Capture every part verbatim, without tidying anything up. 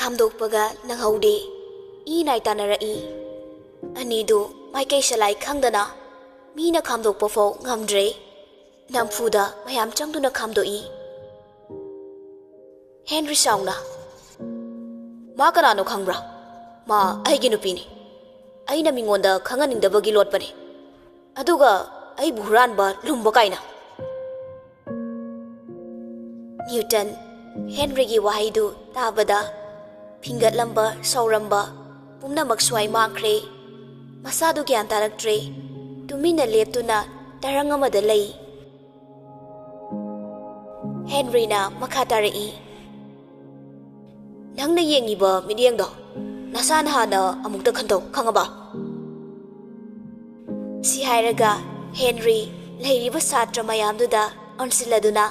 ꯈꯥꯝꯗꯣꯛꯄꯒ ꯅꯪꯍꯧꯗꯦ꯫ E ꯅꯥꯏ ꯇꯥꯅꯔꯛꯏ꯫ ꯑꯅꯤꯗꯨ ꯃꯥꯏꯀꯩ ꯁꯂꯥꯏ ꯈꯪꯗꯅ ꯃꯤꯅ ꯈꯥꯝꯗꯣꯛꯄ ꯐꯥꯎ ꯉꯝꯗ꯭ꯔꯦ꯫ ꯅꯝꯐꯨꯗ ꯃꯌꯥꯝ ꯆꯪꯗꯨꯅ ꯈꯥꯝꯗꯣꯛꯏ꯫ ꯍꯦꯟꯔꯤ ꯁꯥꯎꯅ, "ꯃꯥ ꯀꯅꯥꯅꯣ ꯈꯪꯕ꯭ꯔꯥ? ꯃꯥ ꯑꯩꯒꯤ ꯅꯨꯄꯤꯅꯤ꯫ ꯑꯩꯅ ꯃꯤꯉꯣꯟꯗ ꯈꯪꯍꯟꯅꯤꯡꯗꯕꯒꯤ ꯂꯣꯠꯄꯅꯤ꯫ ꯑꯗꯨꯒ ꯑꯩꯕꯨ ꯍꯨꯔꯥꯟꯕ ꯂꯨꯝꯕ ꯀꯥꯏꯅ!" ꯅ꯭ꯌꯨꯇꯟ ꯍꯦꯟꯔꯤꯒꯤ ꯋꯥꯍꯩꯗꯨ ꯇꯥꯕꯗ ꯐꯤꯡꯒꯠꯂꯝꯕ, ꯁꯥꯎꯔꯝꯕ ꯄꯨꯝꯅꯃꯛ ꯁ꯭ꯋꯥꯏ ꯃꯥꯡꯈ꯭ꯔꯦ꯫ ꯃꯁꯥꯗꯨ ꯒ꯭ꯌꯥꯟ ꯇꯥꯔꯛꯇ꯭ꯔꯦ꯫ ꯇꯨꯃꯤꯟꯅ ꯂꯦꯞꯇꯨꯅ ꯇꯔꯪ ꯑꯃꯗ ꯂꯩ꯫ ꯍꯦꯟꯔꯤꯅ ꯃꯈꯥ ꯇꯥꯔꯛꯏ, "ꯅꯪꯅ ꯌꯦꯡꯉꯤꯕ ꯃꯤꯠꯌꯦꯡꯗꯣ ꯅꯁꯥꯅ ꯍꯥꯟꯅ ꯑꯃꯨꯛꯇ ꯈꯟꯗꯣꯛ, ꯈꯪꯉꯕ?" ꯁꯤ ꯍꯥꯏꯔꯒ ꯍꯦꯟꯔꯤ ꯂꯩꯔꯤꯕ ꯁꯥꯇ꯭ꯔ ꯃꯌꯥꯝꯗꯨꯗ ꯑꯣꯟꯁꯤꯜꯂꯗꯨꯅ,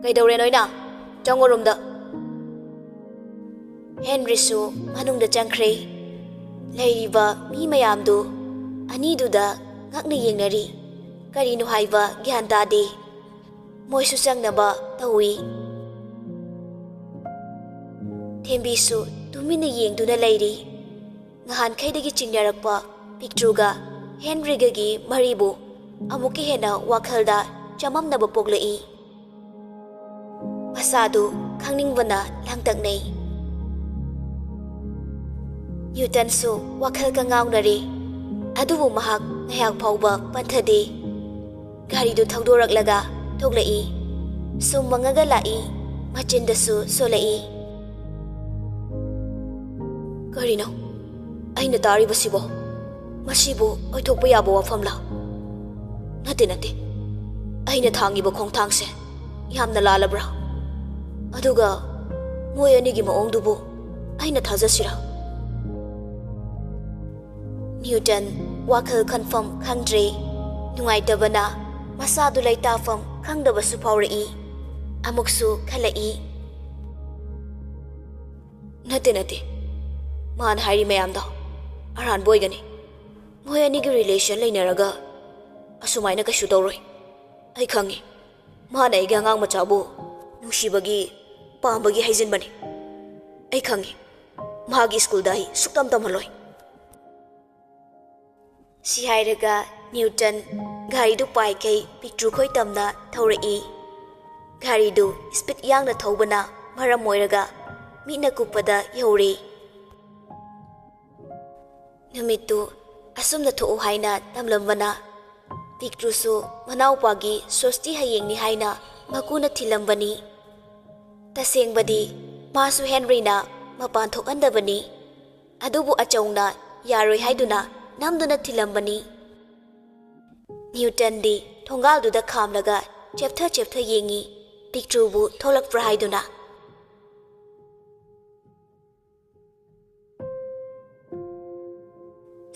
"ꯀꯩꯗꯧꯔꯦ ꯅꯣꯏꯅ? ꯆꯪꯉꯣ ꯔꯨꯝꯗ꯫" ꯍꯦꯟꯔꯤꯁꯨ ꯃꯅꯨꯡꯗ ꯆꯪꯈ꯭ꯔꯦ꯫ ꯂꯩꯔꯤꯕ ꯃꯤ ꯃꯌꯥꯝꯗꯨ ꯑꯅꯤꯗꯨꯗ ꯉꯛꯅ ꯌꯦꯡꯅꯔꯤ꯫ ꯀꯔꯤꯅꯣ ꯍꯥꯏꯕ ꯒ꯭ꯌꯥꯟ ꯇꯥꯗꯦ꯫ ꯃꯣꯏꯁꯨ ꯆꯪꯅꯕ ꯇꯧꯏ꯫ ꯊꯦꯝꯕꯤꯁꯨ ꯇꯨꯃꯤꯟꯅ ꯌꯦꯡꯗꯨꯅ ꯂꯩꯔꯤ꯫ ꯉꯍꯥꯟꯈꯩꯗꯒꯤ ꯆꯤꯡꯅꯔꯛꯄ ꯄꯤꯛꯇ꯭ꯔꯨꯒ ꯍꯦꯟꯔꯤꯒꯒꯤ ꯃꯔꯤꯕꯨ ꯑꯃꯨꯛꯀ ꯍꯦꯟꯅ ꯋꯥꯈꯜꯗ ꯆꯃꯝꯅꯕ ꯄꯣꯛꯂꯛꯏ꯫ ꯃꯁꯥꯗꯨ ꯈꯪꯅꯤꯡꯕꯅ ꯂꯥꯡꯇꯛꯅꯩ꯫ ꯅ꯭ꯌꯨꯇꯟꯁꯨ ꯋꯥꯈꯜ ꯀꯉꯥꯎꯅꯔꯦ꯫ ꯑꯗꯨꯕꯨ ꯃꯍꯥꯛ ꯉꯥꯏꯍꯥꯛ ꯐꯥꯎꯕ ꯄꯟꯊꯗꯦ꯫ ꯒꯥꯔꯤꯗꯨ ꯊꯧꯗꯣꯔꯛꯂꯒ ꯊꯣꯛꯂꯛꯏ꯫ ꯁꯨꯝ ꯃꯪꯉꯒ ꯂꯥꯛꯏ, ꯃꯆꯤꯟꯗꯁꯨ ꯁꯣꯜꯂꯛꯏ꯫ ꯀꯔꯤꯅꯣ ꯑꯩꯅ ꯇꯥꯔꯤꯕꯁꯤꯕꯣ? ꯃꯁꯤꯕꯨ ꯑꯣꯏꯊꯣꯛꯄ ꯌꯥꯕ ꯋꯥꯐꯝꯂꯥ? ꯅꯠꯇꯦ, ꯅꯠꯇꯦ꯫ ꯑꯩꯅ ꯊꯥꯡꯉꯤꯕ ꯈꯣꯡꯊꯥꯡꯁꯦ ꯌꯥꯝꯅ ꯂꯥꯜꯂꯕ꯭ꯔꯥ? ꯑꯗꯨꯒ ꯃꯣꯏ ꯑꯅꯤꯒꯤ ꯃꯑꯣꯡꯗꯨꯕꯨ ꯑꯩꯅ ꯊꯥꯖꯁꯤꯔꯥ? ꯅ꯭ꯌꯨꯇꯟ ꯋꯥꯈꯜ ꯈꯟꯐꯝ ꯈꯪꯗ꯭ꯔꯦ꯫ ꯅꯨꯡꯉꯥꯏꯇꯕꯅ ꯃꯁꯥꯗꯨ ꯂꯩꯇꯥꯐꯝ ꯈꯪꯗꯕꯁꯨ ꯐꯥꯎꯔꯛꯏ꯫ ꯑꯃꯨꯛꯁꯨ ꯈꯜꯂꯛꯏ꯫ ꯅꯠꯇꯦ, ꯅꯠꯇꯦ꯫ ꯃꯥꯅ ꯍꯥꯏꯔꯤ ꯃꯌꯥꯝꯗꯣ ꯑꯔꯥꯟꯕ ꯑꯣꯏꯒꯅꯤ꯫ ꯃꯣꯏ ꯑꯅꯤꯒꯤ relation ꯂꯩꯅꯔꯒ ꯑꯁꯨꯃꯥꯏꯅ ꯀꯩꯁꯨ ꯇꯧꯔꯣꯏ꯫ ꯑꯩ ꯈꯪꯉꯤ꯫ ꯃꯥꯅ ꯑꯩꯒꯤ ꯑꯉꯥꯡ ꯃꯆꯥꯕꯨ ꯅꯨꯡꯁꯤꯕꯒꯤ, ꯄꯥꯝꯕꯒꯤ ꯍꯩꯖꯤꯟꯕꯅꯤ꯫ ꯑꯩ ꯈꯪꯉꯤ, ꯃꯍꯥꯛꯀꯤ ꯁ꯭ꯀꯨꯜꯗ ꯑꯩ ꯁꯨꯛꯇꯝ ꯇꯝꯍꯜꯂꯣꯏ꯫ ꯁꯤ ꯍꯥꯏꯔꯒ ꯅ꯭ꯌꯨꯇꯟ ꯒꯥꯔꯤꯗꯨ ꯄꯥꯏꯈꯩ ꯄꯤꯛꯇ꯭ꯔꯨ ꯈꯣꯏ ꯇꯝꯅ ꯊꯧꯔꯛꯏ꯫ ꯒꯥꯔꯤꯗꯨ ꯁ꯭ꯄꯤꯗ ꯌꯥꯡꯅ ꯊꯧꯕꯅ ꯃꯔꯝ ꯑꯣꯏꯔꯒ ꯃꯤꯠꯅ ꯀꯨꯞꯄꯗ ꯌꯧꯔꯦ꯫ ꯅꯨꯃꯤꯠꯇꯨ ꯑꯁꯨꯝꯅ ꯊꯣꯛꯎ ꯍꯥꯏꯅ ꯇꯝꯂꯝꯕꯅ ꯄꯤꯛꯇ꯭ꯔꯨꯁꯨ ꯃꯅꯥꯎꯄꯥꯒꯤ ꯁꯣꯁꯇꯤ ꯍꯌꯦꯡꯅꯤ ꯍꯥꯏꯅ ꯃꯀꯨꯅ ꯊꯤꯜꯂꯝꯕꯅꯤ꯫ ꯇꯁꯦꯡꯕꯗꯤ ꯃꯥꯁꯨ ꯍꯦꯟꯔꯤꯅ ꯃꯄꯥꯟ ꯊꯣꯛꯍꯟꯗꯕꯅꯤ꯫ ꯑꯗꯨꯕꯨ ꯑꯆꯧꯅ ꯌꯥꯔꯣꯏ ꯍꯥꯏꯗꯨꯅ ꯅꯝꯗꯨꯅ ꯊꯤꯜꯂꯝꯕꯅꯤ꯫ ꯅ꯭ꯌꯨꯇꯟꯗꯤ ꯊꯣꯡꯒꯥꯜꯗꯨꯗ ꯈꯥꯝꯂꯒ ꯆꯦꯞꯊ ꯆꯦꯞꯊ ꯌꯦꯡꯉꯤ, ꯄꯤꯛꯇ꯭ꯔꯨꯕꯨ ꯊꯣꯛꯂꯛꯄ꯭ꯔꯥ ꯍꯥꯏꯗꯨꯅ꯫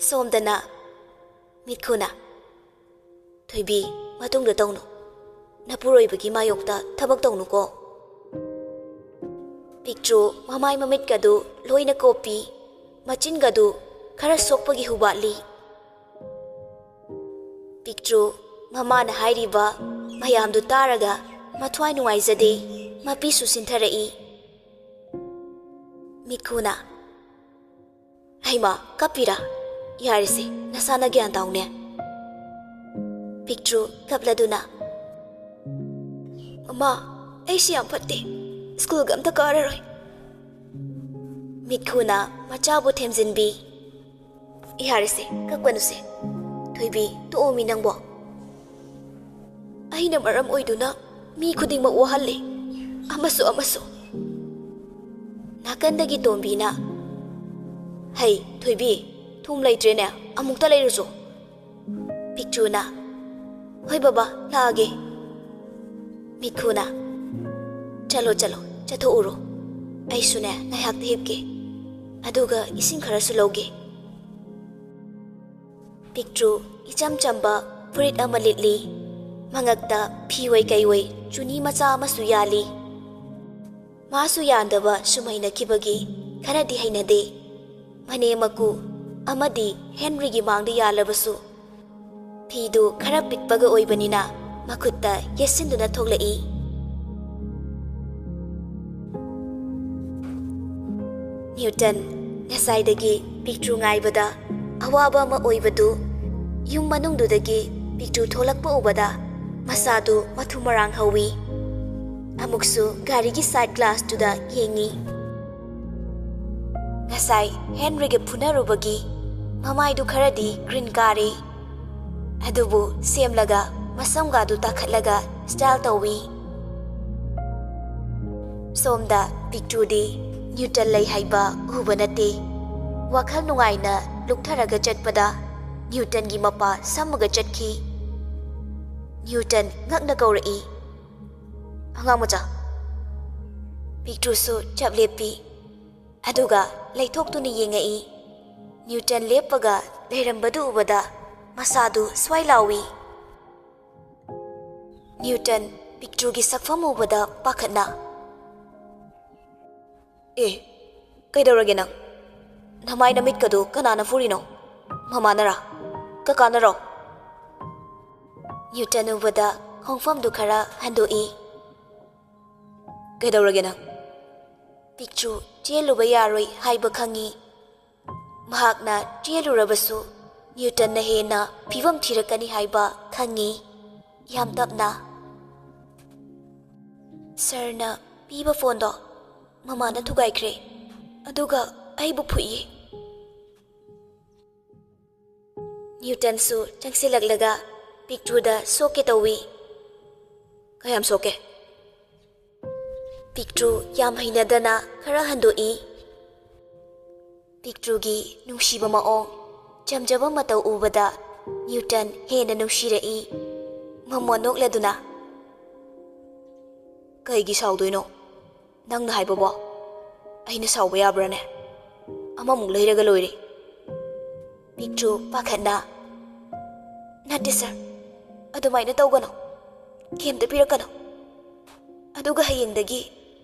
ꯁꯣꯝꯗꯅ ꯃꯤꯠꯈꯨꯅ, "ꯊꯣꯏꯕꯤ, ꯃꯇꯨꯡꯗ ꯇꯧꯅꯨ꯫ ꯅꯄꯨꯔꯣꯏꯕꯒꯤ ꯃꯥꯌꯣꯛꯇ ꯊꯕꯛ ꯇꯧꯅꯨꯀꯣ꯫" ꯄꯤꯛꯇ꯭ꯔꯨ ꯃꯃꯥꯏ ꯃꯃꯤꯠꯀꯗꯨ ꯂꯣꯏꯅ ꯀꯣꯞꯄꯤ, ꯃꯆꯤꯟꯒꯗꯨ ꯈꯔ ꯁꯣꯛꯄꯒꯤ ꯍꯨꯕꯥꯠꯂꯤ꯫ ꯄꯤꯛꯇ꯭ꯔꯨ ꯃꯃꯥꯅ ꯍꯥꯏꯔꯤꯕ ꯃꯌꯥꯝꯗꯨ ꯇꯥꯔꯒ ꯃꯊ꯭ꯋꯥꯏ ꯅꯨꯡꯉꯥꯏꯖꯗꯦ, ꯃꯄꯤꯁꯨ ꯁꯤꯟꯊꯔꯛꯏ꯫ ꯃꯤꯠꯈꯨꯅ, "ꯍꯩꯃꯥ, ꯀꯞꯄꯤꯔꯥ? ꯌꯥꯔꯦꯁꯦ, ꯅꯁꯥꯅ ꯒ꯭ꯌꯥꯟ ꯇꯥꯎꯅꯦ꯫" ꯄꯤꯛꯇ꯭ꯔꯨ ꯀꯞꯂꯗꯨꯅ, "ꯃꯃꯥ, ꯑꯩꯁꯤ ꯌꯥꯝ ꯐꯠꯇꯦ, ꯁ꯭ꯀꯨꯜꯒ ꯑꯝꯇ ꯀꯥꯔꯔꯣꯏ꯫" ꯃꯤꯠꯈꯨꯅ ꯃꯆꯥꯕꯨ ꯊꯦꯝꯖꯤꯟꯕꯤ꯫ "ꯌꯥꯔꯦꯁꯦ, ꯀꯞꯀꯅꯨꯁꯦ꯫ ꯊꯣꯏꯕꯤ, ꯇꯣꯛꯑꯣꯃꯤ ꯅꯪꯕꯣ꯫ ꯑꯩꯅ ꯃꯔꯝ ꯑꯣꯏꯗꯨꯅ ꯃꯤ ꯈꯨꯗꯤꯡꯃꯛ ꯋꯥꯍꯜꯂꯦ, ꯑꯃꯁꯨ ꯑꯃꯁꯨ꯫" ꯅꯥꯀꯟꯗꯒꯤ ꯇꯣꯝꯕꯤꯅ, "ꯍꯩ, ꯊꯣꯏꯕꯤ, ꯊꯨꯝ ꯂꯩꯇ꯭ꯔꯦꯅꯦ, ꯑꯃꯨꯛꯇ ꯂꯩꯔꯨꯆꯣ꯫" ꯄꯤꯛꯇ꯭ꯔꯨꯅ, "ꯍꯣꯏ ꯕꯕꯥ, ꯂꯥꯛꯑꯒꯦ꯫" ꯃꯤꯠꯈꯨꯅ, "ꯆꯠꯂꯣ, ꯆꯠꯂꯣ, ꯆꯠꯊꯣꯛꯎꯔꯣ꯫ ꯑꯩꯁꯨꯅꯦ ꯉꯥꯏꯍꯥꯛꯇ ꯍꯤꯞꯀꯦ꯫ ꯑꯗꯨꯒ ꯏꯁꯤꯡ ꯈꯔꯁꯨ ꯂꯧꯒꯦ꯫" ꯄꯤꯛꯇ꯭ꯔꯨ ꯏꯆꯝ ꯆꯝꯕ ꯐꯨꯔꯤꯠ ꯑꯃ ꯂꯤꯠꯂꯤ꯫ ꯃꯉꯛꯇ ꯐꯤꯑꯣꯏ ꯀꯩꯑꯣꯏ ꯆꯨꯅꯤ ꯃꯆꯥ ꯑꯃꯁꯨ ꯌꯥꯜꯂꯤ꯫ ꯃꯥꯁꯨ ꯌꯥꯟꯗꯕ ꯁꯨꯝ ꯍꯩꯅꯈꯤꯕꯒꯤ ꯈꯔꯗꯤ ꯍꯩꯅꯗꯦ꯫ ꯃꯅꯦꯝ ꯃꯀꯨ ꯑꯃꯗꯤ ꯍꯦꯟꯔꯤꯒꯤ ꯃꯥꯡꯗ ꯌꯥꯜꯂꯕꯁꯨ, ꯐꯤꯗꯨ ꯈꯔ ꯄꯤꯛꯄꯒ ꯑꯣꯏꯕꯅꯤꯅ ꯃꯈꯨꯠꯇ ꯌꯦꯠꯁꯤꯟꯗꯨꯅ ꯊꯣꯛꯂꯛꯏ꯫ ꯅ꯭ꯌꯨꯇꯟ ꯉꯁꯥꯏꯗꯒꯤ ꯄꯤꯛꯇ꯭ꯔꯨ ꯉꯥꯏꯕꯗ ꯑꯋꯥꯕ ꯑꯃ ꯑꯣꯏꯕꯗꯨ ꯌꯨꯝ ꯃꯅꯨꯡꯗꯨꯗꯒꯤ ꯄꯤꯛꯇ꯭ꯔꯨ ꯊꯣꯛꯂꯛꯄ ꯎꯕꯗ ꯃꯁꯥꯗꯨ ꯃꯊꯨꯝ ꯃꯔꯥꯡ ꯍꯧꯏ꯫ ꯑꯃꯨꯛꯁꯨ ꯒꯥꯔꯤꯒꯤ ꯁꯥꯏꯗ ꯒ꯭ꯂꯥꯁꯇꯨꯗ ꯌꯦꯡꯏ꯫ ꯉꯁꯥꯏ ꯍꯦꯟꯔꯤꯒ ꯐꯨꯅꯔꯨꯕꯒꯤ ꯃꯃꯥꯏꯗꯨ ꯈꯔꯗꯤ ꯒ꯭ꯔꯤꯟ ꯀꯥꯔꯦ꯫ ꯑꯗꯨꯕꯨ ꯁꯦꯝꯂꯒ ꯃꯁꯝꯒꯥꯗꯨ ꯇꯥꯈꯠꯂꯒ ꯁ꯭ꯇꯥꯏꯜ ꯇꯧꯏ꯫ ꯁꯣꯝꯗ ꯄꯤꯛꯇ꯭ꯔꯨꯗꯤ ꯅ꯭ꯌꯨꯇꯟ ꯂꯩ ꯍꯥꯏꯕ ꯎꯕ ꯅꯠꯇꯦ꯫ ꯋꯥꯈꯜ ꯅꯨꯡꯉꯥꯏꯅ ꯂꯨꯞꯊꯔꯒ ꯆꯠꯄꯗ ꯅ꯭ꯌꯨꯇꯟꯒꯤ ꯃꯄꯥ ꯁꯝꯃꯒ ꯆꯠꯈꯤ꯫ ꯅ꯭ꯌꯨꯇꯟ ꯉꯛꯅ ꯀꯧꯔꯛꯏ, "ꯑꯉꯥꯡ ꯃꯆꯥ!" ꯄꯤꯛꯇ꯭ꯔꯨꯁꯨ ꯆꯞ ꯂꯦꯞꯄꯤ꯫ ꯑꯗꯨꯒ ꯂꯩꯊꯣꯛꯇꯨꯅ ꯌꯦꯡꯉꯛꯏ꯫ ꯅ꯭ꯌꯨꯇꯟ ꯂꯦꯞꯄꯒ ꯂꯩꯔꯝꯕꯗꯨ ꯎꯕꯗ ꯃꯁꯥꯗꯨ ꯁ꯭ꯋꯥꯏ ꯂꯥꯎꯏ꯫ ꯅ꯭ꯌꯨꯇꯟ ꯄꯤꯛꯇ꯭ꯔꯨꯒꯤ ꯁꯛꯐꯝ ꯎꯕꯗ ꯄꯥꯈꯠꯅ, "ꯑꯦ, ꯀꯩꯗꯧꯔꯒꯦ ꯅꯪ? ꯅꯃꯥꯏ ꯅꯃꯤꯠꯀꯗꯨ ꯀꯅꯥꯅ ꯐꯨꯔꯤꯅꯣ? ꯃꯃꯥꯅꯔꯥ? ꯀꯀꯥꯅꯔꯣ?" ꯅ꯭ꯌꯨꯇꯟ ꯎꯕꯗ ꯈꯣꯡꯐꯝꯗꯨ ꯈꯔ ꯍꯟꯗꯣꯛꯏ꯫ "ꯀꯩꯗꯧꯔꯒꯦ ꯅꯪ?" ꯄꯤꯛꯇ꯭ꯔꯨ ꯆꯦꯜꯂꯨꯕ ꯌꯥꯔꯣꯏ ꯍꯥꯏꯕ ꯈꯪꯏ꯫ ꯃꯍꯥꯛꯅ ꯆꯦꯜꯂꯨꯔꯕꯁꯨ ꯅ꯭ꯌꯨꯇꯟꯅ ꯍꯦꯟꯅ ꯐꯤꯕꯝ ꯊꯤꯔꯛꯀꯅꯤ ꯍꯥꯏꯕ ꯈꯪꯏ꯫ ꯌꯥꯝ ꯇꯞꯅ, "ꯁꯔꯅ ꯄꯤꯕ ꯐꯣꯟꯗꯣ ꯃꯃꯥꯅ ꯊꯨꯒꯥꯏꯈ꯭ꯔꯦ, ꯑꯗꯨꯒ ꯑꯩꯕꯨ ꯐꯨꯏꯌꯦ꯫" ꯅ꯭ꯌꯨꯇꯟꯁꯨ ꯆꯪꯁꯤꯜꯂꯛꯂꯒ ꯄꯤꯛꯇ꯭ꯔꯨꯗ ꯁꯣꯛꯀꯦ ꯇꯧꯏ꯫ "ꯀꯌꯥꯝ ꯁꯣꯛꯀꯦ?" ꯄꯤꯛꯇ꯭ꯔꯨ ꯌꯥꯝ ꯍꯩꯅꯗꯅ ꯈꯔ ꯍꯟꯗꯣꯛꯏ꯫ ꯄꯤꯛꯇ꯭ꯔꯨꯒꯤ ꯅꯨꯡꯁꯤꯕ ꯃꯑꯣꯡ, ꯆꯝꯖꯕ ꯃꯇꯧ ꯎꯕꯗ ꯅ꯭ꯌꯨꯇꯟ ꯍꯦꯟꯅ ꯅꯨꯡꯁꯤꯔꯛꯏ꯫ ꯃꯃꯣꯟ ꯅꯣꯛꯂꯗꯨꯅ, "ꯀꯩꯒꯤ ꯁꯥꯎꯗꯣꯏꯅꯣ? ꯅꯪꯅ ꯍꯥꯏꯕꯕꯣ ꯑꯩꯅ ꯁꯥꯎꯕ ꯌꯥꯕ꯭ꯔꯥꯅꯦ? ꯑꯃꯃꯨꯛ ꯂꯩꯔꯒ ꯂꯣꯏꯔꯦ꯫" ꯄꯤꯛꯇ꯭ꯔꯨ ꯄꯥꯈꯠꯅ, "ꯅꯠꯇꯦ ꯁꯔ, ꯑꯗꯨꯃꯥꯏꯅ ꯇꯧꯒꯅꯨ, ꯀꯦꯝꯇ ꯄꯤꯔꯛꯀꯅꯨ, ꯑꯗꯨꯒ ꯍꯌꯦꯡꯗꯒꯤ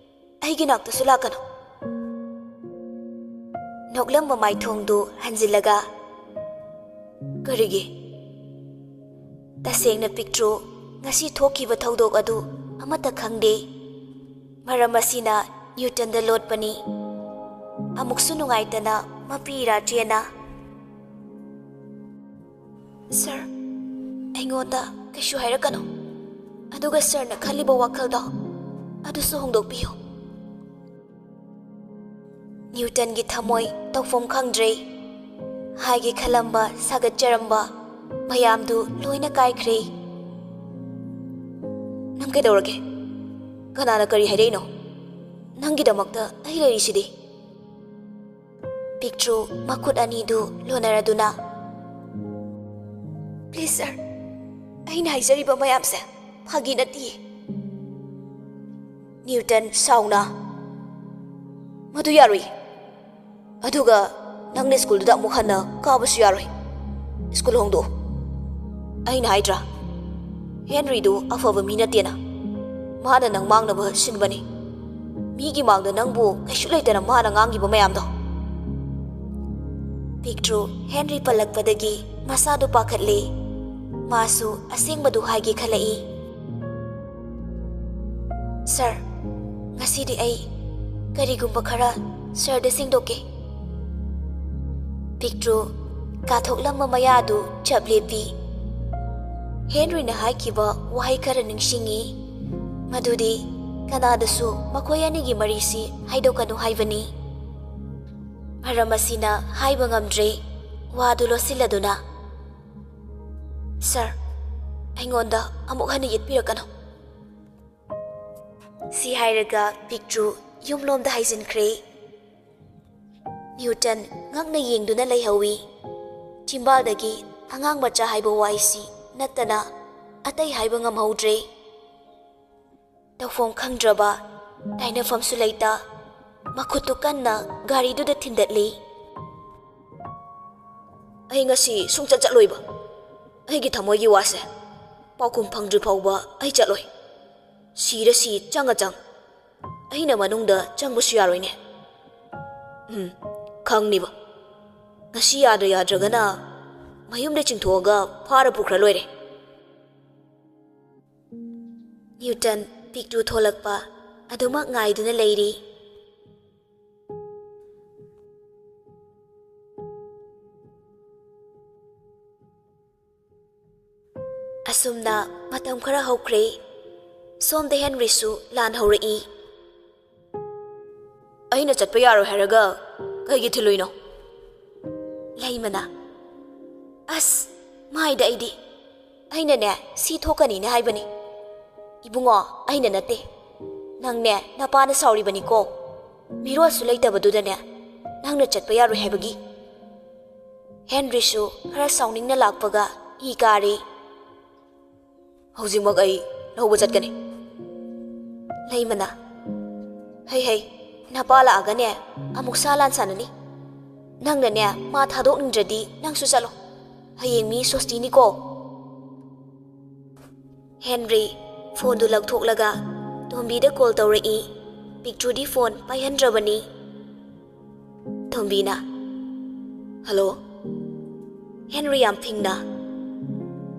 ꯑꯩꯒꯤ ꯅꯥꯛꯇꯁꯨ ꯂꯥꯛꯀꯅꯨ꯫" ꯅꯣꯛꯂꯝꯕ ꯃꯥꯏꯊꯣꯡꯗꯨ ꯍꯟꯖꯤꯜꯂꯒ, "ꯀꯔꯤꯒꯤ?" ꯇꯁꯦꯡꯅ ꯄꯤꯛꯇ꯭ꯔꯨ ꯉꯁꯤ ꯊꯣꯛꯈꯤꯕ ꯊꯧꯗꯣꯛ ꯑꯗꯨ ꯑꯃꯠꯇ ꯈꯪꯗꯦ꯫ ꯃꯔꯝ ꯑꯁꯤꯅ ꯅ꯭ꯌꯨꯇꯟꯗ ꯂꯣꯠꯄꯅꯤ꯫ ꯑꯃꯨꯛꯁꯨ ꯅꯨꯡꯉꯥꯏꯇꯅ ꯃꯄꯤ ꯏꯔꯥ ꯆꯦꯟꯅ, "ꯁꯥꯔ, ꯑꯩꯉꯣꯟꯗ ꯀꯩꯁꯨ ꯍꯥꯏꯔꯛꯀꯅꯨ꯫ ꯑꯗꯨꯒ ꯁꯥꯔꯅ ꯈꯜꯂꯤꯕ ꯋꯥꯈꯜꯗꯣ ꯑꯗꯨꯁꯨ ꯍꯣꯡꯗꯣꯛꯄꯤꯌꯨ꯫" ꯅ꯭ꯌꯨꯇꯟꯒꯤ ꯊꯃꯣꯏ ꯇꯧꯐꯝ ꯈꯪꯗ꯭ꯔꯦ꯫ ꯍꯥꯏꯒꯦ ꯈꯜꯂꯝꯕ, ꯁꯥꯒꯠꯆꯔꯝꯕ ꯃꯌꯥꯝꯗꯨ ꯂꯣꯏꯅ ꯀꯥꯏꯈ꯭ꯔꯦ꯫ "ꯅꯪ ꯀꯩꯗꯧꯔꯒꯦ? ꯀꯅꯥꯅ ꯀꯔꯤ ꯍꯥꯏꯔꯛꯏꯅꯣ? ꯅꯪꯒꯤꯗꯃꯛꯇ ꯑꯩ ꯂꯩꯔꯤꯁꯤꯗꯤ꯫" ꯄꯤꯛꯇ꯭ꯔꯨ ꯃꯈꯨꯠ ꯑꯅꯤꯗꯨ ꯂꯣꯟꯅꯔꯗꯨꯅ, "ꯄ꯭ꯂꯤꯖ ꯁꯥꯔ, ꯑꯩꯅ ꯍꯥꯏꯖꯔꯤꯕ ꯃꯌꯥꯝꯁꯦ ꯐꯥꯒꯤ ꯅꯠꯇꯤꯌꯦ꯫" ꯅ꯭ꯌꯨꯇꯟ ꯁꯥꯎꯅ, "ꯃꯗꯨ ꯌꯥꯔꯣꯏ꯫ ꯑꯗꯨꯒ ꯅꯪꯅ ꯁ꯭ꯀꯨꯜꯗꯨꯗ ꯑꯃꯨꯛ ꯍꯟꯅ ꯀꯥꯕꯁꯨ ꯌꯥꯔꯣꯏ꯫ ꯁ꯭ꯀꯨꯜ ꯍꯣꯡꯗꯣꯛꯎ꯫ ꯑꯩꯅ ꯍꯥꯏꯗ꯭ꯔꯥ, ꯍꯦꯟꯔꯤꯗꯨ ꯑꯐꯕ ꯃꯤ ꯅꯠꯇꯦꯅ꯫ ꯃꯥꯅ ꯅꯪ ꯃꯥꯡꯅꯕ ꯁꯤꯟꯕꯅꯤ꯫ ꯃꯤꯒꯤ ꯃꯥꯡꯗ ꯅꯪꯕꯨ ꯀꯩꯁꯨ ꯂꯩꯇꯅ ꯃꯥꯅ ꯉꯥꯡꯈꯤꯕ ꯃꯌꯥꯝꯗꯣ꯫" ꯄꯤꯛꯇ꯭ꯔꯨ ꯍꯦꯟꯔꯤ ꯄꯜꯂꯛꯄꯗꯒꯤ ꯃꯁꯥꯗꯨ ꯄꯥꯈꯠꯂꯦ꯫ ꯃꯥꯁꯨ ꯑꯁꯦꯡꯕꯗꯨ ꯍꯥꯏꯒꯦ ꯈꯜꯂꯛꯏ꯫ "ꯁꯥꯔ, ꯉꯁꯤꯗꯤ ꯑꯩ ꯀꯔꯤꯒꯨꯝꯕ ꯈꯔ ꯁꯥꯔꯗ ꯁꯦꯡꯗꯣꯛꯀꯦ꯫" ꯄꯤꯛꯇ꯭ꯔꯨ ꯀꯥꯊꯣꯛꯂꯝꯕ ꯃꯌꯥꯗꯨ ꯆꯞ ꯂꯦꯞꯄꯤ꯫ ꯍꯦꯟꯔꯤꯅ ꯍꯥꯏꯈꯤꯕ ꯋꯥꯍꯩ ꯈꯔ ꯅꯤꯡꯁꯤꯡꯉꯤ, ꯃꯗꯨꯗꯤ ꯀꯅꯥꯗꯁꯨ ꯃꯈꯣꯏ ꯑꯅꯤꯒꯤ ꯃꯔꯤꯁꯤ ꯍꯥꯏꯗꯣꯛꯀꯅꯨ ꯍꯥꯏꯕꯅꯤ꯫ ꯃꯔꯝ ꯑꯁꯤꯅ ꯍꯥꯏꯕ ꯉꯝꯗ꯭ꯔꯦ꯫ ꯋꯥꯗꯨ ꯂꯣꯠꯁꯤꯜꯂꯗꯨꯅ, "ꯁꯥꯔ, ꯑꯩꯉꯣꯟꯗ ꯑꯃꯨꯛ ꯍꯟꯅ ꯌꯦꯠꯄꯤꯔꯛꯀꯅꯨ꯫" ꯁꯤ ꯍꯥꯏꯔꯒ ꯄꯤꯛꯇ꯭ꯔꯨ ꯌꯨꯝꯂꯣꯝꯗ ꯍꯥꯏꯖꯤꯟꯈ꯭ꯔꯦ꯫ ꯅ꯭ꯌꯨꯇꯟ ꯉꯛꯅ ꯌꯦꯡꯗꯨꯅ ꯂꯩꯍꯧꯏ꯫ ꯆꯤꯝꯕꯥꯜꯗꯒꯤ ꯑꯉꯥꯡ ꯃꯆꯥ ꯍꯥꯏꯕ ꯋꯥꯍꯩꯁꯤ ꯅꯠꯇꯅ ꯑꯇꯩ ꯍꯥꯏꯕ ꯉꯝꯍꯧꯗ꯭ꯔꯦ꯫ ꯇꯧꯐꯝ ꯈꯪꯗ꯭ꯔꯕ, ꯇꯥꯏꯅꯐꯝꯁꯨ ꯂꯩꯇ, ꯃꯈꯨꯠꯇꯨ ꯀꯟꯅ ꯒꯥꯔꯤꯗꯨꯗ ꯊꯤꯟꯗꯠꯂꯤ꯫ "ꯑꯩ ꯉꯁꯤ ꯁꯨꯡꯆꯠ ꯆꯠꯂꯣꯏꯕ꯫ ꯑꯩꯒꯤ ꯊꯃꯣꯏꯒꯤ ꯋꯥꯁꯦ ꯄꯥꯎꯈꯨꯝ ꯐꯪꯗ꯭ꯔꯤ ꯐꯥꯎꯕ ꯑꯩ ꯆꯠꯂꯣꯏ꯫ ꯁꯤꯔ ꯁꯤ, ꯆꯪꯉ ꯆꯪ꯫ ꯑꯩꯅ ꯃꯅꯨꯡꯗ ꯆꯪꯕꯁꯨ ꯌꯥꯔꯣꯏꯅꯦ꯫ ꯎꯝ, ꯈꯪꯅꯤꯕ꯫ ꯉꯁꯤ ꯌꯥꯗ꯭ꯔ ꯌꯥꯗ꯭ꯔꯒꯅ ꯃꯌꯨꯝꯗ ꯆꯤꯡꯊꯣꯛꯑꯒ ꯐꯥꯔ ꯄꯨꯈ꯭ꯔ ꯂꯣꯏꯔꯦ꯫" ꯅ꯭ꯌꯨꯇꯟ ꯄꯤꯛꯇ꯭ꯔꯨ ꯊꯣꯛꯂꯛꯄ ꯑꯗꯨꯃꯛ ꯉꯥꯏꯗꯨꯅ ꯂꯩꯔꯤ꯫ ꯑꯁꯨꯝꯅ ꯃꯇꯝ ꯈꯔ ꯍꯧꯈ꯭ꯔꯦ꯫ ꯁꯣꯝꯗ ꯍꯦꯟꯔꯤꯁꯨ ꯂꯥꯟ ꯍꯧꯔꯛꯏ꯫ "ꯑꯩꯅ ꯆꯠꯄ ꯌꯥꯔꯣꯏ ꯍꯥꯏꯔꯒ ꯀꯩꯒꯤ ꯊꯤꯜꯂꯨꯏꯅꯣ?" ꯂꯩꯃꯅ, "ꯑꯁ, ꯃꯥꯏꯗ ꯑꯩꯗꯤ꯫ ꯑꯩꯅꯅꯦ, ꯁꯤ ꯊꯣꯛꯀꯅꯤꯅ ꯍꯥꯏꯕꯅꯤ꯫ ꯏꯕꯨꯡꯉꯣ, ꯑꯩꯅ ꯅꯠꯇꯦ꯫ ꯅꯪꯅꯦ, ꯅꯄꯥꯅ ꯁꯥꯎꯔꯤꯕꯅꯤꯀꯣ꯫ ꯃꯤꯔꯣꯜꯁꯨ ꯂꯩꯇꯕꯗꯨꯗꯅꯦ, ꯅꯪꯅ ꯆꯠꯄ ꯌꯥꯔꯣꯏ ꯍꯥꯏꯕꯒꯤ?" ꯍꯦꯟꯔꯤꯁꯨ ꯈꯔ ꯁꯥꯎꯅꯤꯡꯅ ꯂꯥꯛꯄꯒ ꯏ ꯀꯥꯔꯤ꯫ "ꯍꯧꯖꯤꯛꯃꯛ ꯑꯩ ꯂꯧꯕ ꯆꯠꯀꯅꯤ꯫" ꯂꯩꯃꯅ, "ꯍꯩ ꯍꯩ, ꯅꯄꯥ ꯂꯥꯛꯑꯒꯅꯦ, ꯑꯃꯨꯛ ꯁꯥ ꯂꯥꯟ ꯁꯥꯟꯅꯅꯤ꯫ ꯅꯪꯅꯅꯦ, ꯃꯥ ꯊꯥꯗꯣꯛꯅꯤꯡꯗ꯭ꯔꯗꯤ ꯅꯪꯁꯨ ꯆꯠꯂꯣ꯫ ꯍꯌꯦꯡ ꯃꯤ ꯁꯣꯁꯇꯤꯅꯤꯀꯣ꯫" ꯍꯦꯟꯔꯤ ꯐꯣꯟꯗꯨ ꯂꯧꯊꯣꯛꯂꯒ ꯇꯣꯝꯕꯤꯗ ꯀꯣꯜ ꯇꯧꯔꯛꯏ꯫ ꯄꯤꯛꯇ꯭ꯔꯨꯗꯤ ꯐꯣꯟ ꯄꯥꯏꯍꯟꯗ꯭ꯔꯕꯅꯤ꯫ ꯇꯣꯝꯕꯤꯅ, "ꯍꯜꯂꯣ?" ꯍꯦꯟꯔꯤ ꯌꯥꯝ ꯐꯤꯡꯅ,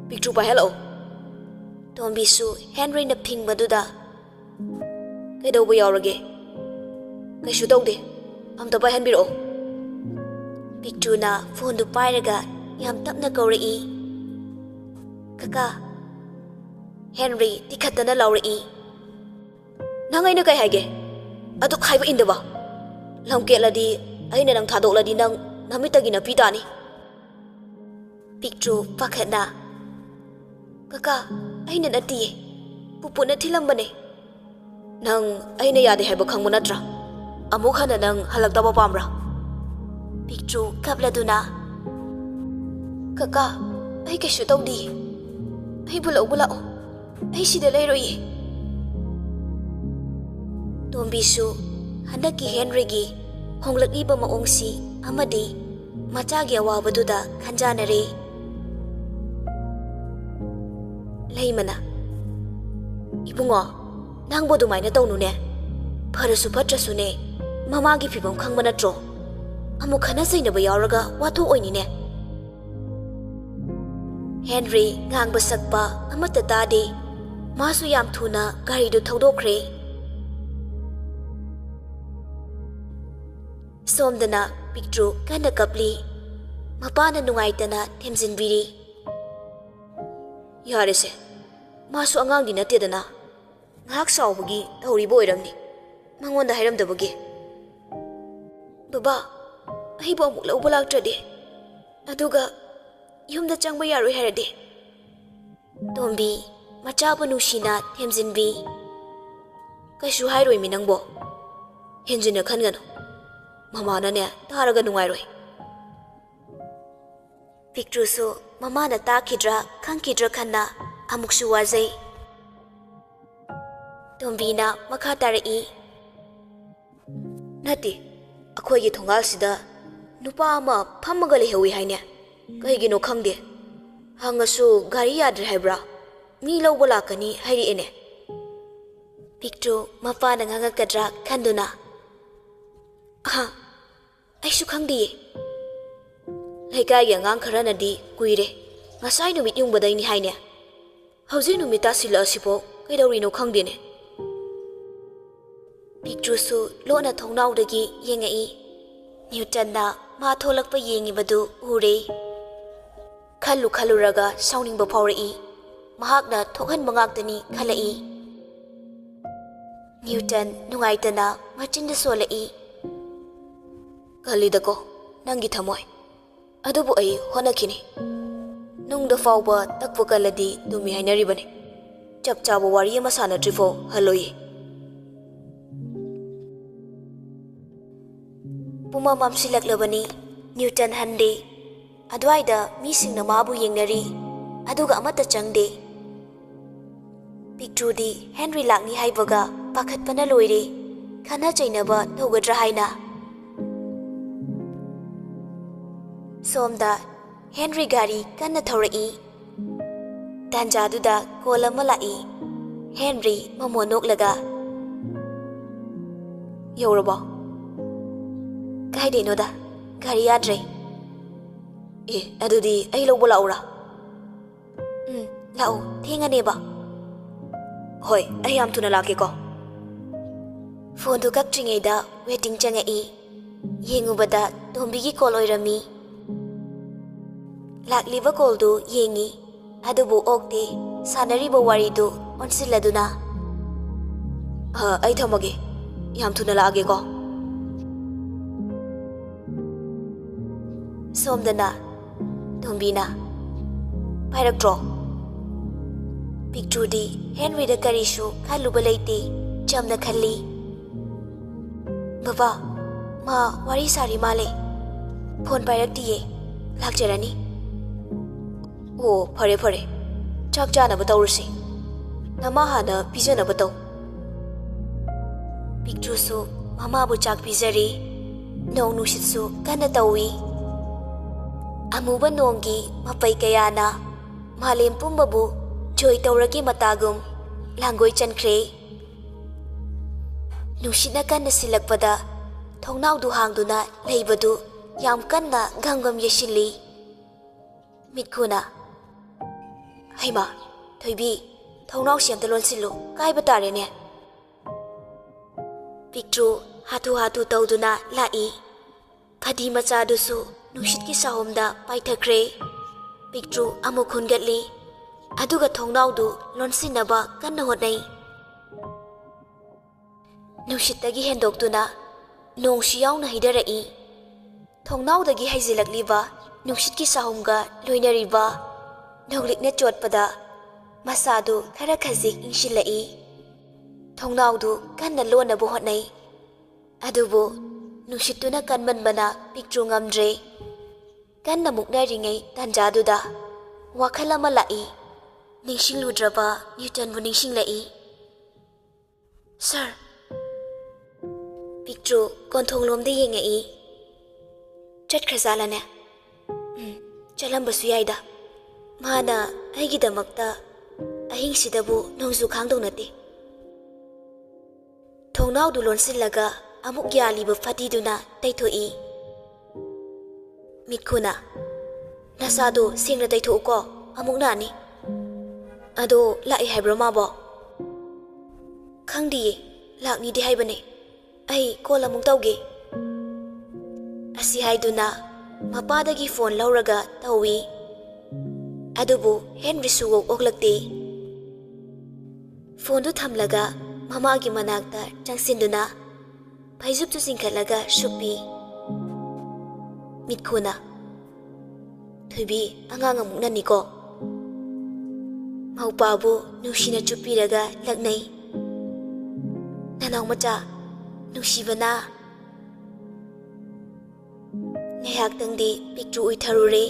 "ꯄꯤꯛꯇ꯭ꯔꯨ ꯄꯥꯏꯍꯜꯂꯛꯑꯣ꯫" ꯇꯣꯝꯕꯤꯁꯨ ꯍꯦꯟꯔꯤꯅ ꯐꯤꯡꯕꯗꯨꯗ, "ꯀꯩꯗꯧꯕ ꯌꯥꯎꯔꯒꯦ?" "ꯀꯩꯁꯨ ꯇꯧꯗꯦ, ꯑꯝꯇ ꯄꯥꯏꯍꯟꯕꯤꯔꯛꯑꯣ꯫" ꯄꯤꯛꯇ꯭ꯔꯨꯅ ꯐꯣꯟꯗꯨ ꯄꯥꯏꯔꯒ ꯌꯥꯝ ꯇꯞꯅ ꯀꯧꯔꯛꯏ, "ꯀꯀꯥ!" ꯍꯦꯟꯔꯤ ꯇꯤꯈꯠꯇꯅ ꯂꯥꯎꯔꯛꯏ, "ꯅꯪ ꯑꯩꯅ ꯀꯩ ꯍꯥꯏꯒꯦ? ꯑꯗꯨꯛ ꯍꯥꯏꯕ ꯏꯟꯗꯕ? ꯂꯝ ꯀꯦꯠꯂꯗꯤ, ꯑꯩꯅ ꯅꯪ ꯊꯥꯗꯣꯛꯂꯗꯤ ꯅꯪ ꯅꯃꯤꯠꯇꯒꯤ ꯅꯥꯄꯤ ꯇꯥꯅꯤ꯫" ꯄꯤꯛꯇ꯭ꯔꯨ ꯄꯥꯈꯠꯅ, "ꯀꯀꯥ, ꯑꯩꯅ ꯅꯠꯇꯤꯌꯦ꯫ ꯄꯨꯄꯨꯅ ꯊꯤꯜꯂꯝꯕꯅꯦ꯫" "ꯅꯪ ꯑꯩꯅ ꯌꯥꯗꯦ ꯍꯥꯏꯕ ꯈꯪꯕ ꯅꯠꯇ꯭ꯔꯥ? ꯑꯃꯨꯛ ꯍꯟꯅ ꯅꯪ ꯍꯜꯂꯛꯇꯕ ꯄꯥꯝꯕ꯭ꯔꯥ?" ꯄꯤꯛꯇ꯭ꯔꯨ ꯀꯞꯂꯗꯨꯅ, "ꯀꯀꯥ, ꯑꯩ ꯀꯩꯁꯨ ꯇꯧꯗꯤꯌꯦ꯫ ꯑꯩꯕꯨ ꯂꯧꯕ ꯂꯥꯛꯑꯣ꯫ ꯑꯩ ꯁꯤꯗ ꯂꯩꯔꯣꯏꯌꯦ꯫" ꯇꯣꯝꯕꯤꯁꯨ ꯍꯟꯗꯛꯀꯤ ꯍꯦꯟꯔꯤꯒꯤ ꯍꯣꯡꯂꯛꯂꯤꯕ ꯃꯑꯣꯡꯁꯤ ꯑꯃꯗꯤ ꯃꯆꯥꯒꯤ ꯑꯋꯥꯕꯗꯨꯗ ꯈꯟꯖꯥꯟꯅꯔꯦ꯫ ꯂꯩꯃꯅ, "ꯏꯕꯨꯡꯉꯣ, ꯅꯪꯕꯨ ꯑꯗꯨꯃꯥꯏꯅ ꯇꯧꯅꯨꯅꯦ꯫ ꯐꯔꯁꯨ ꯐꯠꯇ꯭ꯔꯁꯨꯅꯦ, ꯃꯃꯥꯒꯤ ꯐꯤꯕꯝ ꯈꯪꯕ ꯅꯠꯇ꯭ꯔꯣ? ꯑꯃꯨꯛ ꯈꯠꯅ ꯆꯩꯅꯕ ꯌꯥꯎꯔꯒ ꯋꯥꯊꯣꯛ ꯑꯣꯏꯅꯤꯅꯦ꯫" ꯍꯦꯟꯔꯤ ꯉꯥꯡꯕ ꯁꯛꯄ ꯑꯃꯠꯇ ꯇꯥꯗꯦ꯫ ꯃꯥꯁꯨ ꯌꯥꯝ ꯊꯨꯅ ꯒꯥꯔꯤꯗꯨ ꯊꯧꯗꯣꯛꯈ꯭ꯔꯦ꯫ ꯁꯣꯝꯗꯅ ꯄꯤꯛꯇ꯭ꯔꯨ ꯀꯟꯅ ꯀꯞꯂꯤ꯫ ꯃꯄꯥꯅ ꯅꯨꯡꯉꯥꯏꯇꯅ ꯊꯦꯝꯖꯤꯟꯕꯤꯔꯤ꯫ ꯌꯥꯔꯦꯁꯦ, ꯃꯥꯁꯨ ꯑꯉꯥꯡꯗꯤ ꯅꯠꯇꯦꯗꯅ꯫ ꯉꯥꯏꯍꯥꯛ ꯁꯥꯎꯕꯒꯤ ꯇꯧꯔꯤꯕ ꯑꯣꯏꯔꯝꯅꯤ, ꯃꯉꯣꯟꯗ ꯍꯥꯏꯔꯝꯗꯕꯒꯤ꯫ "ꯕꯕꯥ, ꯑꯩꯕꯨ ꯑꯃꯨꯛ ꯂꯧꯕ ꯂꯥꯛꯇ꯭ꯔꯗꯤ? ꯑꯗꯨꯒ ꯌꯨꯝꯗ ꯆꯪꯕ ꯌꯥꯔꯣꯏ ꯍꯥꯏꯔꯗꯤ?" ꯇꯣꯝꯕꯤ ꯃꯆꯥꯕꯨ ꯅꯨꯡꯁꯤꯅ ꯊꯦꯝꯖꯤꯟꯕꯤ꯫ "ꯀꯩꯁꯨ ꯍꯥꯏꯔꯣꯏꯃꯤ ꯅꯪꯕꯣ, ꯍꯦꯟꯖꯤꯟꯅ ꯈꯟꯒꯅꯨ꯫ ꯃꯃꯥꯅꯅꯦ ꯇꯥꯔꯒ ꯅꯨꯡꯉꯥꯏꯔꯣꯏ꯫" ꯄꯤꯛꯇ꯭ꯔꯨꯁꯨ ꯃꯃꯥꯅ ꯇꯥꯈꯤꯗ꯭ꯔꯥ ꯈꯪꯈꯤꯗ꯭ꯔꯥ ꯈꯟꯅ ꯑꯃꯨꯛꯁꯨ ꯋꯥꯖꯩ꯫ ꯇꯣꯝꯕꯤꯅ ꯃꯈꯥ ꯇꯥꯔꯛꯏ꯫ "ꯅꯠꯇꯦ, ꯑꯩꯈꯣꯏꯒꯤ ꯊꯣꯡꯒꯥꯜꯁꯤꯗ ꯅꯨꯄꯥ ꯑꯃ ꯐꯝꯃꯒ ꯂꯩꯍꯧꯏ ꯍꯥꯏꯅꯦ꯫ ꯀꯩꯒꯤꯅꯣ ꯈꯪꯗꯦ꯫ ꯍꯪꯉꯁꯨ ꯒꯥꯔꯤ ꯌꯥꯗ꯭ꯔꯦ ꯍꯥꯏꯕ꯭ꯔꯥ, ꯃꯤ ꯂꯧꯕ ꯂꯥꯛꯀꯅꯤ ꯍꯥꯏꯔꯛꯑꯦꯅꯦ꯫" ꯄꯤꯛꯇ꯭ꯔꯨ ꯃꯄꯥꯅ ꯉꯥꯡꯉꯛꯀꯗ꯭ꯔꯥ ꯈꯟꯗꯨꯅ, "ꯑꯍ, ꯑꯩꯁꯨ ꯈꯪꯗꯤꯌꯦ꯫ ꯂꯩꯀꯥꯏꯒꯤ ꯑꯉꯥꯡ ꯈꯔꯅꯗꯤ ꯀꯨꯏꯔꯦ, ꯉꯁꯥꯏ ꯅꯨꯃꯤꯠ ꯌꯨꯡꯕꯗꯩꯅꯤ ꯍꯥꯏꯅꯦ꯫ ꯍꯧꯖꯤꯛ ꯅꯨꯃꯤꯠ ꯇꯥꯁꯤꯜꯂꯛꯑꯁꯤꯐꯥꯎ ꯀꯩꯗꯧꯔꯤꯅꯣ ꯈꯪꯗꯦꯅꯦ꯫" ꯄꯤꯛꯇ꯭ꯔꯨꯁꯨ ꯂꯣꯟꯅ ꯊꯣꯡꯅꯥꯎꯗꯒꯤ ꯌꯦꯡꯉꯛꯏ꯫ ꯅ꯭ꯌꯨꯇꯟꯅ ꯃꯥ ꯊꯣꯛꯂꯛꯄ ꯌꯦꯡꯉꯤꯕꯗꯨ ꯎꯔꯦ꯫ ꯈꯜꯂꯨ ꯈꯜꯂꯨꯔꯒ ꯁꯥꯎꯅꯤꯡꯕ ꯐꯥꯎꯔꯛꯏ꯫ ꯃꯍꯥꯛꯅ ꯊꯣꯛꯍꯟꯕ ꯉꯥꯛꯇꯅꯤ ꯈꯜꯂꯛꯏ꯫ ꯅ꯭ꯌꯨꯇꯟ ꯅꯨꯡꯉꯥꯏꯇꯅ ꯃꯆꯤꯟꯗ ꯁꯣꯜꯂꯛꯏ꯫ "ꯀꯜꯂꯤꯗꯀꯣ ꯅꯪꯒꯤ ꯊꯃꯣꯏ꯫ ꯑꯗꯨꯕꯨ ꯑꯩ ꯍꯣꯠꯅꯈꯤꯅꯤ꯫ ꯅꯨꯡꯗ ꯐꯥꯎꯕ ꯇꯛꯄ ꯀꯜꯂꯗꯤ ꯇꯨꯝꯃꯤ ꯍꯥꯏꯅꯔꯤꯕꯅꯤ꯫ ꯆꯞ ꯆꯥꯕ ꯋꯥꯔꯤ ꯑꯃ ꯁꯥꯟꯅꯗ꯭ꯔꯤꯐꯥꯎ ꯍꯜꯂꯣꯏꯌꯦ꯫" ꯄꯨꯝꯃꯝ ꯃꯝꯁꯤꯜꯂꯛꯂꯕꯅꯤ꯫ ꯅ꯭ꯌꯨꯇꯟ ꯍꯟꯗꯦ꯫ ꯑꯗꯨꯋꯥꯏꯗ ꯃꯤꯁꯤꯡꯅ ꯃꯥꯕꯨ ꯌꯦꯡꯅꯔꯤ, ꯑꯗꯨꯒ ꯑꯃꯠꯇ ꯆꯪꯗꯦ꯫ ꯄꯤꯛꯇ꯭ꯔꯨꯗꯤ ꯍꯦꯟꯔꯤ ꯂꯥꯛꯅꯤ ꯍꯥꯏꯕꯒ ꯄꯥꯈꯠꯄꯅ ꯂꯣꯏꯔꯦ꯫ ꯈꯠꯅ ꯆꯩꯅꯕ ꯇꯧꯒꯗ꯭ꯔꯥ ꯍꯥꯏꯅ꯫ ꯁꯣꯝꯗ ꯍꯦꯟꯔꯤ ꯒꯥꯔꯤ ꯀꯟꯅ ꯊꯧꯔꯛꯏ꯫ ꯇꯥꯟꯖꯥꯗꯨꯗ ꯀꯣꯜ ꯑꯃ ꯂꯥꯛꯏ꯫ ꯍꯦꯟꯔꯤ ꯃꯃꯣꯟ ꯅꯣꯛꯂꯒ, "ꯌꯧꯔꯕꯣ?" "ꯀꯥꯏꯗꯩꯅꯣꯗ, ꯒꯥꯔꯤ ꯌꯥꯗ꯭ꯔꯦ꯫" "ꯑꯦ, ꯑꯗꯨꯗꯤ ꯑꯩ ꯂꯧꯕ ꯂꯥꯛꯎꯔꯥ?" "ꯎꯝ, ꯂꯥꯛꯑꯣ, ꯊꯦꯡꯉꯅꯦꯕ꯫" "ꯍꯣꯏ, ꯑꯩ ꯌꯥꯝ ꯊꯨꯅ ꯂꯥꯛꯀꯦꯀꯣ꯫" ꯐꯣꯟꯗꯨ ꯀꯛꯇ꯭ꯔꯤꯉꯩꯗ ꯋꯦꯇꯤꯡ ꯆꯪꯉꯛꯏ꯫ ꯌꯦꯡꯉꯨꯕꯗ ꯇꯣꯝꯕꯤꯒꯤ ꯀꯣꯜ ꯑꯣꯏꯔꯝꯃꯤ꯫ ꯂꯥꯛꯂꯤꯕ ꯀꯣꯜꯗꯨ ꯌꯦꯡꯉꯤ꯫ ꯑꯗꯨꯕꯨ ꯑꯣꯛꯇꯤ ꯁꯥꯟꯅꯔꯤꯕ ꯋꯥꯔꯤꯗꯨ ꯑꯣꯟꯁꯤꯜꯂꯗꯨꯅ, "ꯑ, ꯑꯩ ꯊꯝꯃꯒꯦ, ꯌꯥꯝ ꯊꯨꯅ ꯂꯥꯛꯑꯒꯦꯀꯣ"꯫ ꯁꯣꯝꯗꯅ ꯇꯣꯝꯕꯤꯅ, "ꯄꯥꯏꯔꯛꯇ꯭ꯔꯣ?" ꯄꯤꯛꯇ꯭ꯔꯨꯗꯤ ꯍꯦꯟꯔꯤꯗ ꯀꯔꯤꯁꯨ ꯈꯜꯂꯨꯕ ꯂꯩꯇꯦ, ꯆꯝꯅ ꯈꯜꯂꯤ, "ꯕꯕꯥ, ꯃꯥ ꯋꯥꯔꯤ ꯁꯥꯔꯤ ꯃꯥꯜꯂꯦ꯫ ꯐꯣꯟ ꯄꯥꯏꯔꯛꯇꯤꯌꯦ, ꯂꯥꯛꯆꯔꯅꯤ"꯫ "ꯑꯣ, ꯐꯔꯦ ꯐꯔꯦ, ꯆꯥꯛ ꯆꯥꯅꯕ ꯇꯧꯔꯁꯤ꯫ ꯅꯃꯥ ꯍꯥꯟꯅ ꯄꯤꯖꯅꯕ ꯇꯧ"꯫ ꯄꯤꯛꯇ꯭ꯔꯨꯁꯨ ꯃꯃꯥꯕꯨ ꯆꯥꯛ ꯄꯤꯖꯔꯤ꯫ ꯅꯣꯡ ꯅꯨꯡꯁꯤꯠꯁꯨ ꯀꯟꯅ ꯇꯧꯏ꯫ ꯑꯃꯨꯕ ꯅꯣꯡꯒꯤ ꯃꯄꯩ ꯀꯌꯥꯅ ꯃꯥꯂꯦꯝ ꯄꯨꯝꯕꯕꯨ ꯖꯣꯏ ꯇꯧꯔꯒꯦ ꯃꯇꯥꯒꯨꯝ ꯂꯥꯡꯒꯣꯏ ꯆꯟꯈ꯭ꯔꯦ꯫ ꯅꯨꯡꯁꯤꯠꯅ ꯀꯟꯅ ꯁꯤꯜꯂꯛꯄꯗ ꯊꯣꯡꯅꯥꯎꯗꯨ ꯍꯥꯡꯗꯨꯅ ꯂꯩꯕꯗꯨ ꯌꯥꯝ ꯀꯟꯅ ꯒꯝ ꯒꯝ ꯌꯩꯁꯤꯜꯂꯤ꯫ ꯃꯤꯠꯈꯨꯅ, "ꯍꯩꯃꯥ, ꯊꯣꯏꯕꯤ, ꯊꯣꯡꯅꯥꯎꯁꯤ ꯑꯝꯇ ꯂꯣꯟꯁꯤꯜꯂꯨ, ꯀꯥꯏꯕ ꯇꯥꯔꯦꯅꯦ"꯫ ꯄꯤꯛꯇ꯭ꯔꯨ ꯍꯥꯊꯨ ꯍꯥꯊꯨ ꯇꯧꯗꯨꯅ ꯂꯥꯛꯏ꯫ ꯐꯗꯤ ꯃꯆꯥꯗꯨꯁꯨ ꯅꯨꯡꯁꯤꯠꯀꯤ ꯁꯥꯍꯣꯝꯗ ꯄꯥꯏꯊꯈ꯭ꯔꯦ꯫ ꯄꯤꯛꯇ꯭ꯔꯨ ꯑꯃꯨꯛ ꯍꯨꯟꯒꯠꯂꯤ, ꯑꯗꯨꯒ ꯊꯣꯡꯅꯥꯎꯗꯨ ꯂꯣꯟꯁꯤꯟꯅꯕ ꯀꯟꯅ ꯍꯣꯠꯅꯩ꯫ ꯅꯨꯡꯁꯤꯠꯇꯒꯤ ꯍꯦꯟꯗꯣꯛꯇꯨꯅ ꯅꯣꯡꯁꯨ ꯌꯥꯎꯅ ꯍꯩꯊꯔꯛꯏ꯫ ꯊꯣꯡꯅꯥꯎꯗꯒꯤ ꯍꯩꯖꯤꯜꯂꯛꯂꯤꯕ ꯅꯨꯡꯁꯤꯠꯀꯤ ꯁꯥꯍꯨꯝꯒ ꯂꯣꯏꯅꯔꯤꯕ ꯅꯣꯡꯂꯤꯛꯅ ꯆꯣꯠꯄꯗ ꯃꯁꯥꯗꯨ ꯈꯔ ꯈꯖꯤꯛ ꯏꯪꯁꯤꯜꯂꯛꯏ꯫ ꯊꯣꯡꯅꯥꯎꯗꯨ ꯀꯟꯅ ꯂꯣꯟꯅꯕ ꯍꯣꯠꯅꯩ꯫ ꯑꯗꯨꯕꯨ ꯅꯨꯡꯁꯤꯠꯇꯨꯅ ꯀꯟꯃꯟꯕꯅ ꯄꯤꯛꯇ꯭ꯔꯨ ꯉꯝꯗ꯭ꯔꯦ꯫ ꯀꯟꯅ ꯃꯨꯛꯅꯔꯤꯉꯩ ꯇꯥꯟꯖꯥꯗꯨꯗ ꯋꯥꯈꯜ ꯑꯃ ꯂꯥꯛꯏ꯫ ꯅꯤꯡꯁꯤꯡꯂꯨꯗ꯭ꯔꯕ ꯅ꯭ꯌꯨꯇꯟꯕꯨ ꯅꯤꯡꯁꯤꯡꯂꯛꯏ꯫ "ꯁꯥꯔ!" ꯄꯤꯛꯇ꯭ꯔꯨ ꯀꯣꯟꯊꯣꯡꯂꯣꯝꯗ ꯌꯦꯡꯉꯛꯏ꯫ "ꯆꯠꯈ꯭ꯔꯖꯥꯠꯂꯅꯦ?" "ꯎꯝ, ꯆꯠꯂꯝꯕꯁꯨ ꯌꯥꯏꯗ꯫ ꯃꯥꯅ ꯑꯩꯒꯤꯗꯃꯛꯇ ꯑꯍꯤꯡꯁꯤꯗꯕꯨ ꯅꯣꯡꯖꯨ ꯈꯥꯡꯗꯧ ꯅꯠꯇꯦ"꯫ ꯊꯣꯡꯅꯥꯎꯗꯨ ꯂꯣꯟꯁꯤꯜꯂꯒ ꯑꯃꯨꯛ ꯌꯥꯜꯂꯤꯕ ꯐꯗꯤꯗꯨꯅ ꯇꯩꯊꯣꯛꯏ꯫ ꯃꯤꯠꯈꯨꯅ, "ꯅꯁꯥꯗꯣ ꯁꯦꯡꯅ ꯇꯩꯊꯣꯛꯎꯀꯣ, ꯑꯃꯨꯛ ꯅꯥꯅꯤ"꯫ "ꯑꯗꯣ ꯂꯥꯛꯑꯦ ꯍꯥꯏꯕ꯭ꯔꯣ ꯃꯥꯕꯣ?" "ꯈꯪꯗꯤꯌꯦ, ꯂꯥꯛꯅꯤꯗꯤ ꯍꯥꯏꯕꯅꯦ꯫ ꯑꯩ ꯀꯣꯜ ꯑꯃꯨꯛ ꯇꯧꯒꯦ"꯫ ꯑꯁꯤ ꯍꯥꯏꯗꯨꯅ ꯃꯄꯥꯗꯒꯤ ꯐꯣꯟ ꯂꯧꯔꯒ ꯇꯧꯏ꯫ ꯑꯗꯨꯕꯨ ꯍꯦꯟꯔꯤꯁꯨ ꯑꯣꯛꯂꯛꯇꯦ꯫ ꯐꯣꯟꯗꯨ ꯊꯝꯂꯒ ꯃꯃꯥꯒꯤ ꯃꯅꯥꯛꯇ ꯆꯪꯁꯤꯟꯗꯨꯅ ꯐꯩꯖꯨꯞꯇꯨ ꯆꯤꯡꯈꯠꯂꯒ ꯁꯨꯞꯄꯤ꯫ ꯃꯤꯠꯈꯨꯅ, "ꯊꯣꯏꯕꯤ, ꯑꯉꯥꯡ ꯑꯃꯨꯛ ꯅꯅꯤꯀꯣ?" ꯃꯧꯄꯥꯕꯨ ꯅꯨꯡꯁꯤꯅ ꯆꯨꯞꯄꯤꯔꯒ ꯂꯛꯅꯩ꯫ "ꯅꯅꯥꯎ ꯃꯆꯥ, ꯅꯨꯡꯁꯤꯕꯅ!" ꯉꯥꯏꯍꯥꯛꯇꯪꯗꯤ ꯄꯤꯛꯇ꯭ꯔꯨ ꯎꯏꯊꯔꯨꯔꯦ꯫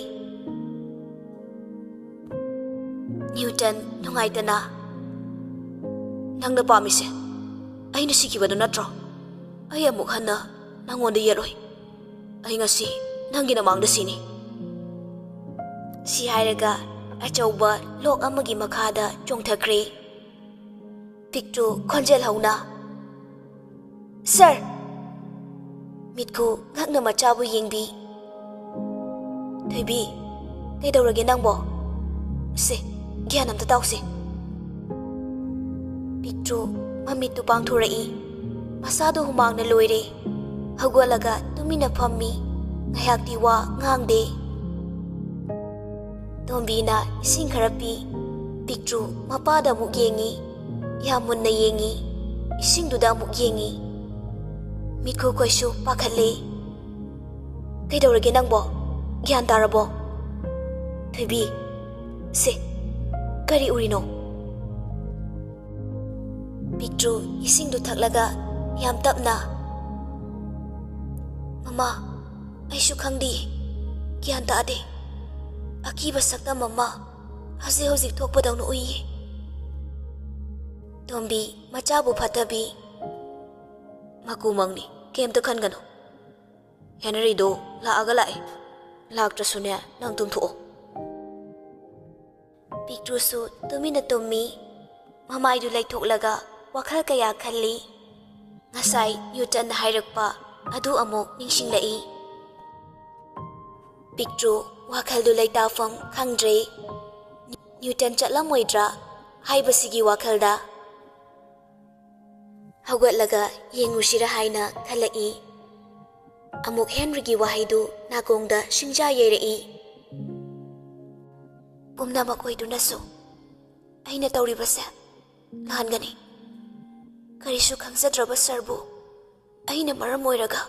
ꯅ꯭ꯌꯨꯇꯟ ꯅꯨꯡꯉꯥꯏꯇꯅ, "ꯅꯪꯅ ꯄꯥꯝꯃꯤꯁꯦ ꯑꯩꯅ ꯁꯤꯈꯤꯕꯗꯨ ꯅꯠꯇ꯭ꯔꯣ? ꯑꯩ ꯑꯃꯨꯛ ꯍꯟꯅ ꯅꯪꯉꯣꯟꯗ ꯌꯦꯠꯂꯣꯏ꯫ ꯑꯩ ꯉꯁꯤ ꯅꯪꯒꯤ ꯅꯃꯥꯡꯗ ꯁꯤꯅꯤ꯫" ꯁꯤ ꯍꯥꯏꯔꯒ ꯑꯆꯧꯕ ꯂꯣꯛ ꯑꯃꯒꯤ ꯃꯈꯥꯗ ꯆꯣꯡꯊꯈ꯭ꯔꯦ꯫ ꯄꯤꯛꯇ꯭ꯔꯨ ꯈꯣꯟꯖꯦꯜ ꯍꯧꯅ, "ꯁꯥꯔ!" ꯃꯤꯠꯈꯨ ꯉꯛꯅ ꯃꯆꯥꯕꯨ ꯌꯦꯡꯕꯤ꯫ "ꯊꯣꯏꯕꯤ, ꯀꯩꯗꯧꯔꯒꯦ ꯅꯪꯕꯣ? ꯁꯦ, ꯒ꯭ꯌꯥꯟ ꯑꯝꯇ ꯇꯥꯎꯁꯦ꯫" ꯄꯤꯛꯇ꯭ꯔꯨ ꯃꯃꯤꯠꯇꯨ ꯄꯥꯡꯊꯣꯔꯛꯏ꯫ ꯃꯁꯥꯗꯣ ꯍꯨꯃꯥꯡꯅ ꯂꯣꯏꯔꯦ꯫ ꯍꯧꯒꯠꯂꯒ ꯇꯨꯃꯤꯟꯅ ꯐꯝꯃꯤ꯫ ꯉꯥꯏꯍꯥꯛꯇꯤ ꯋꯥ ꯉꯥꯡꯗꯦ꯫ ꯇꯣꯝꯕꯤꯅ ꯏꯁꯤꯡ ꯈꯔ ꯄꯤ꯫ ꯄꯤꯛꯇ꯭ꯔꯨ ꯃꯄꯥꯗ ꯑꯃꯨꯛ ꯌꯦꯡꯉꯤ꯫ ꯌꯥꯝ ꯃꯨꯟꯅ ꯌꯦꯡꯉꯤ꯫ ꯏꯁꯤꯡꯗꯨꯗ ꯑꯃꯨꯛ ꯌꯦꯡꯉꯤ꯫ ꯃꯤꯠꯈꯨꯈꯣꯏꯁꯨ ꯄꯥꯈꯠꯂꯦ꯫ "ꯀꯩꯗꯧꯔꯒꯦ ꯅꯪꯕꯣ? ꯒ꯭ꯌꯥꯟ ꯇꯥꯔꯕꯣ? ꯊꯣꯏꯕꯤ, ꯁꯦ, ꯀꯔꯤ ꯎꯔꯤꯅꯣ?" ꯄꯤꯛꯇ꯭ꯔꯨ ꯏꯁꯤꯡꯗꯨ ꯊꯛꯂꯒ ꯌꯥꯝ ꯇꯞꯅ, "ꯃꯃꯥ, ꯑꯩꯁꯨ ꯈꯪꯗꯤꯌꯦ꯫ ꯒ꯭ꯌꯥꯟ ꯇꯥꯗꯦ꯫ ꯑꯀꯤꯕ ꯁꯛꯇꯝ ꯑꯃ ꯍꯧꯖꯤꯛ ꯍꯧꯖꯤꯛ ꯊꯣꯛꯄꯗꯧꯅ ꯎꯏꯌꯦ꯫" ꯇꯣꯝꯕꯤ ꯃꯆꯥꯕꯨ ꯐꯥꯊꯕꯤ꯫ "ꯃꯀꯨ ꯃꯪꯅꯤ, ꯀꯩꯝꯇ ꯈꯟꯒꯅꯨ꯫ ꯍꯦꯅꯔꯤꯗꯣ ꯂꯥꯛꯑꯒ ꯂꯥꯛꯑꯦ꯫ ꯂꯥꯛꯇ꯭ꯔꯁꯨꯅꯦ, ꯅꯪ ꯇꯨꯝꯊꯣꯛꯑꯣ꯫" ꯄꯤꯛꯇ꯭ꯔꯨꯁꯨ ꯇꯨꯃꯤꯟꯅ ꯇꯨꯝꯃꯤ꯫ ꯃꯃꯥꯏꯗꯨ ꯂꯩꯊꯣꯛꯂꯒ ꯋꯥꯈꯜ ꯀꯌꯥ ꯈꯜꯂꯤ꯫ ꯉꯁꯥꯏ ꯅ꯭ꯌꯨꯇꯟꯅ ꯍꯥꯏꯔꯛꯄ ꯑꯗꯨ ꯑꯃꯨꯛ ꯅꯤꯡꯁꯤꯡꯂꯛꯏ꯫ ꯄꯤꯛꯇ꯭ꯔꯨ ꯋꯥꯈꯜꯗꯨ ꯂꯩꯇꯥꯐꯝ ꯈꯪꯗ꯭ꯔꯦ꯫ ꯅ꯭ꯌꯨꯇꯟ ꯆꯠꯂꯝꯃꯣꯏꯗ꯭ꯔꯥ ꯍꯥꯏꯕꯁꯤꯒꯤ ꯋꯥꯈꯜꯗ꯫ ꯍꯧꯒꯠꯂꯒ ꯌꯦꯡꯉꯨꯁꯤꯔꯥ ꯍꯥꯏꯅ ꯈꯜꯂꯛꯏ꯫ ꯑꯃꯨꯛ ꯍꯦꯟꯔꯤꯒꯤ ꯋꯥꯍꯩꯗꯨ ꯅꯥꯀꯣꯡꯗ ꯁꯤꯡꯖꯥ ꯌꯩꯔꯛꯏ꯫ ꯄꯨꯝꯅꯃꯛ ꯑꯣꯏꯗꯨꯅꯁꯨ ꯑꯩꯅ ꯇꯧꯔꯤꯕꯁꯦ ꯂꯥꯟꯒꯅꯤ꯫ ꯀꯔꯤꯁꯨ ꯈꯪꯖꯗ꯭ꯔꯕ ꯁꯥꯔꯕꯨ ꯑꯩꯅ ꯃꯔꯝ ꯑꯣꯏꯔꯒ